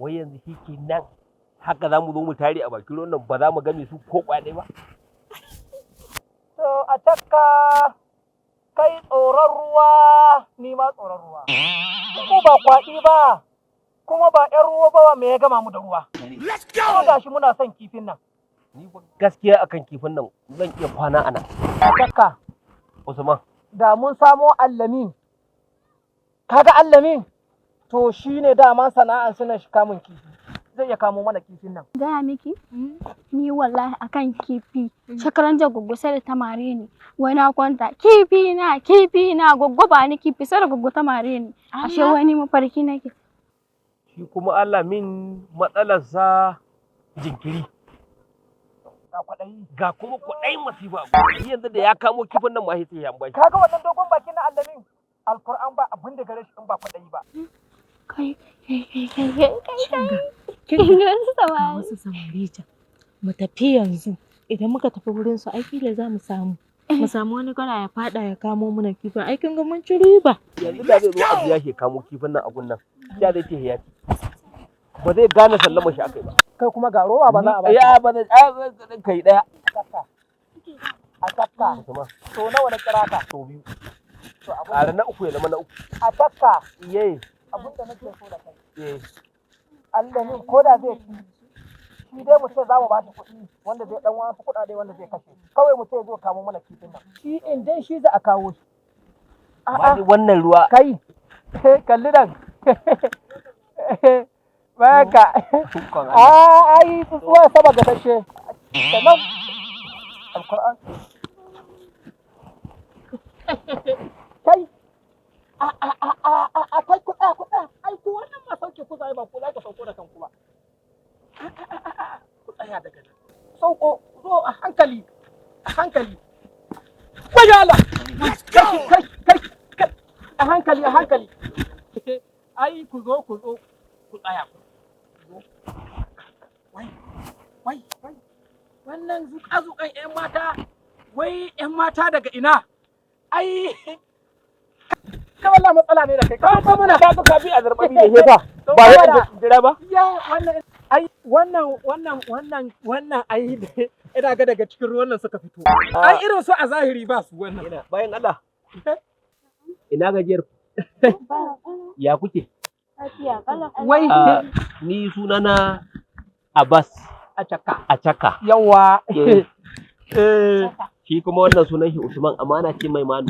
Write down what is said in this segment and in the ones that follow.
Wai yanzu shi ke nan haka za mu zo mu tare a bakin ruwan nan, ba za mu game su ko kwaɗe ba. To a takka, kai tsoron ruwa, ni ma tsoron ruwa. Ko ba kwaɗi ba, kuma ba ‘yan ruwa ba, me ya gama mu da ruwa? Kuma gashi muna son kifin nan. Ni fa gaskiya akan kifin nan zan iya kwana a nan. A takka, Usman. da mun samo Allamin. Kaga Allamin? To shi ne dama sana'an suna shi kamun kifi. Zai iya kamo mana kifin nan. Gaya miki, ni wallahi akan kifi shekaran jiya goggo sai da ta mare ni. Wai na kwanta, kifi na, kifi na, goggo ba ni kifi, sai da goggo ta mare ni. Ashe wani mafarki nake. Shi kuma Allah min matsalarsa jinkiri. Ga kwaɗayi. Ga kuma kwaɗayin masifa. Shi yanzu da ya kamo kifin nan ma sai ya bashi. Kaga wannan dogon bakin na Allamin? Alkur'an ba abin da gare shi in ba kwaɗayi ba. Kai kai kai kai kai kai kai. Kin Kin ga wasu ga samari. Wasu samari can. Mu tafi yanzu. Idan muka tafi wurin su, ai kila za mu samu. Mu samu wani gara ya fada ya kamo mana kifin. Ai kin ga mun ci riba. Yanzu da zai zo a biya shi kamo kifin nan a gun nan. Ya zai ce ya ci. Ba zai gane sallama shi akai ba. Kai kuma ga rowa ba za a ba. Ya ba zai a kai daya. A takka. Usman. To nawa na kira ka? To biyu. To abin Ƙara na uku ya zama na uku. A takka. Iye. Abin da nake so da kai. Eh. Allamin ko da zai ci, shi dai mu ce za mu ba shi kuɗi wanda zai dan wasu kuɗaɗe wanda zai kashe. Kawai mu ce zo kamo mana kifin nan. Shi in dai shi za a kawo shi. Amma A'a dai wannan ruwa kai, kalli nan. Baka. Ikon Allah. A ai tsuntsuwa sama gasashe. Sannan Alkur'an. Kai, a a a a a a kai, ku tsaya, ku tsaya. Ai ku wannan ma sauke ku zai ba ku za ku sauko da kanku ba. A a a a a ku tsaya daga nan. Sauko, zo a hankali, a hankali. Wayo Allah! Kai kai kai kai, a hankali, a hankali. Ai ku zo, ku zo, ku tsaya, ku zo. Wai wai wai, wannan zuƙa-zuƙan 'yan mata, wai 'yan mata daga ina? Ai ka wallah matsala ne da kai. Ka mana. Ka ga kafi a zarbabi da hefa. Ba ya jira ba. Ya wannan ai wannan wannan wannan wannan ai ina ga daga cikin ruwan nan suka fito. Ai irin su a zahiri ba su wannan. Ina bayan Allah. Ina gajiyar, ya kuke? Wai Ah, ni sunana Abbas. A caka. A caka. Yawa. Eh. Eh. Shi kuma wannan sunan shi Usman, amma ana ce mai Manu.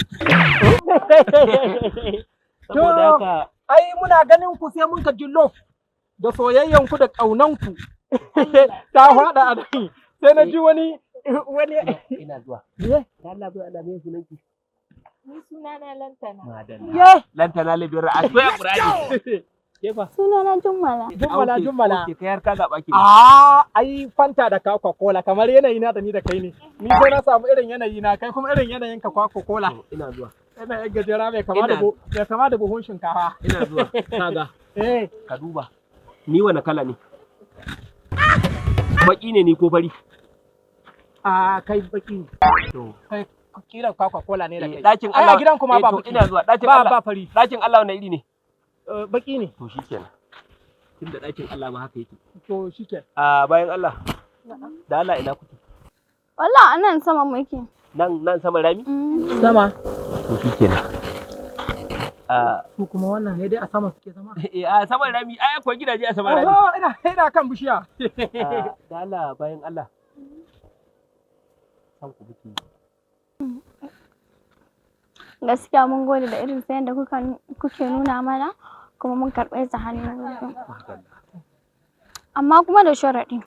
Saboda haka Ai muna ganin ku sai mun ka ji love da soyayyan ku da ƙaunan ku. Ta faɗa a nan. Sai na ji wani wani Ina zuwa. Ye? Allah bai Allah, me sunan ki? Ni sunana Lantana. Madalla. Ye? Lantana libiyar a soya Qur'ani. Ke fa? Sunana Jummala. Jummala. Okay, Jummala. Okay, kai har ka zaba ki. A ai Fanta da Coca Cola kamar yanayi na da ni da kai ne. Ni sai na samu irin yanayi na, kai kuma irin yanayin ka Coca Cola. Ina zuwa. Ina yan gajera mai kama da mai kama da buhun shinkafa. Ina zuwa. Kaga Eh, ka duba. Ni wani kala ne? Baki ne ni ko fari? A kai baki ne. To. Kai kila Coca Cola ne da Eh, kai. ɗakin Ai Allah. a gidan kuma Eh, ba to baki. ina zuwa ɗakin Ba Allah. ba fari. Ɗakin Allah wani iri ne? Eh, baki ne. To shikenan. Tunda ɗakin Allah ma haka yake. To shikenan. A bayan Allah. Da Allah ina kuke? Wallah anan sama muke. Nan nan sama rami? Mm. Sama. To shikenan. A Su kuma wannan ne dai a sama suke zama. eh, a saman rami ai akwai gidaje a saman rami. Oh, ina ina kan bishiya. Ah, da Allah, bayan Allah. San ku muke yi. Gaskiya mun gode da irin sayan da kuke nuna mana, kuma mun karɓe ta hannu biyu. Amma kuma da sharaɗi.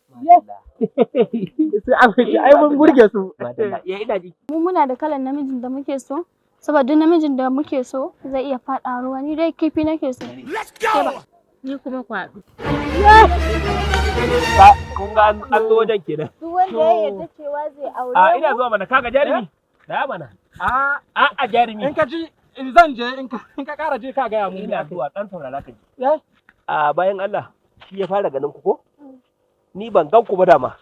Sai an ce ai mun burge su. Madalla. Ya ina ji. Mu muna da kalan namijin da muke so, saboda duk namijin da muke so zai iya faɗa ruwa. Ni dai kifi nake so. Ni kuma kwaɗo. Kun ga an zo wajen kenan. Duk wanda ya yarda cewa zai aure A ina zuwa mana, kaga jarumi. Da mana. A A a jarumi. in ka ji zan je, in ka ƙara je ka gaya mun. Ina zuwa, dan saurara ka ji. Eh? A bayan Allah, shi ya fara ganin ku ko? Ni ban gan ku ba dama.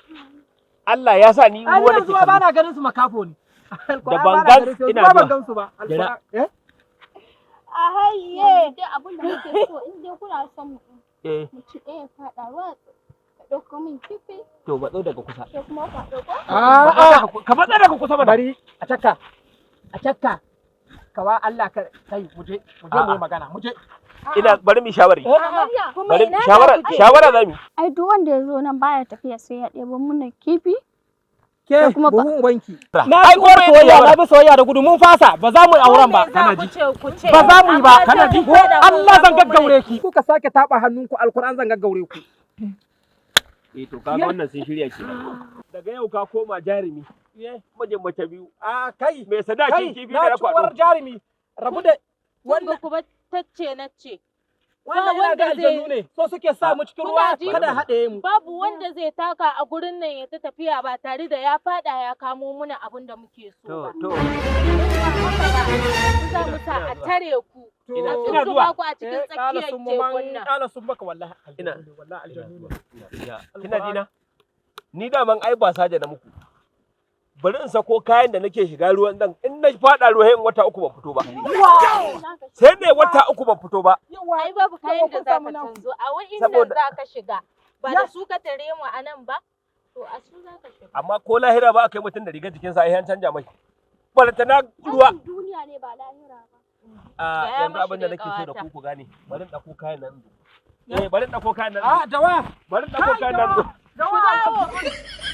Allah ya sa ni Ai ruwa yanzu nake ba kallo. na ganin su, makafo ne. Da ban gan ina ba ban zuwa. gan su ba. Jira. Eh? A hayye. Dai abin da muke so in dai kuna son mu. Eh, Mutum ɗaya ya faɗa ruwa ka ɗauko min kifi to matso daga kusa. sai kuma kwaɗo ko? A'a, Ka matsa daga kusa mana. Bari a cakka. A cakka. Kawa Allah ka kai muje muje mu yi magana muje. Ina bari mu shawari. A'a. Bari shawara shawara za mu. Ai duk wanda ya zo nan baya tafiya sai ya ɗebo mana kifi. Ke kuma ba- buhun wanki. Na Na bi uwar soyayya, na bi soyayya da gudu mun fasa, ba za mu yi auren ba. Kana ji? Ba za mu yi ba. Kana ji? Allah zan gaggaure ki. Kuka sake taba hannunku Alkur'an zan gaggaure ku. Eh to kaga wannan sun shirya ke. Daga yau ka koma jarumi. Mijin mace biyu. A kai, Mai sadakin kifi da na na ci uwar kwado. jarumi. Rabu da Wannan kuma tacce na ce. wannan ina ga wanda zai- aljannu ne. So suke sa mu cikin ruwa Kuna ji? kada haɗe mu. Babu wanda zai taka a gurin nan ya ta tafiya ba tare da ya fada ya kamo muna abin da muke so To ba. to In ba haka ba, za mu sa a tare ku. Ina A ina tsuntsuba zuwa. ku a cikin tsakiyar tekun nan. Kala sun baka wallahi. Ina- aljannu ne, wallahi aljannu ne. Kina ji na? Ni daman ai ba saja na muku. Bari in sako kayan da nake shiga ruwan nan in na fada ruwa sai in wata uku ban fito ba. Sai ne wata uku ban fito ba. Yawa, Ai babu kayan da kun za samu ka naku. canzo a wa'innan Saboda- za ka shiga. Ba da su ka tare mu a nan ba? To a su za ka shiga. Amma ko lahira ba a kai mutum da rigar jikinsa ai an canja mai. Balantana ruwa. Aikin duniya ne ba lahira ba. A Gaya yanzu mashi abin da dai nake so da ƙawata. ku ku gane. Bari in ɗauko kayan nan. Eh bari in ɗauko kayan nan. A dawa. Bari in ɗauko kayan nan. Dawa. Ku dawo.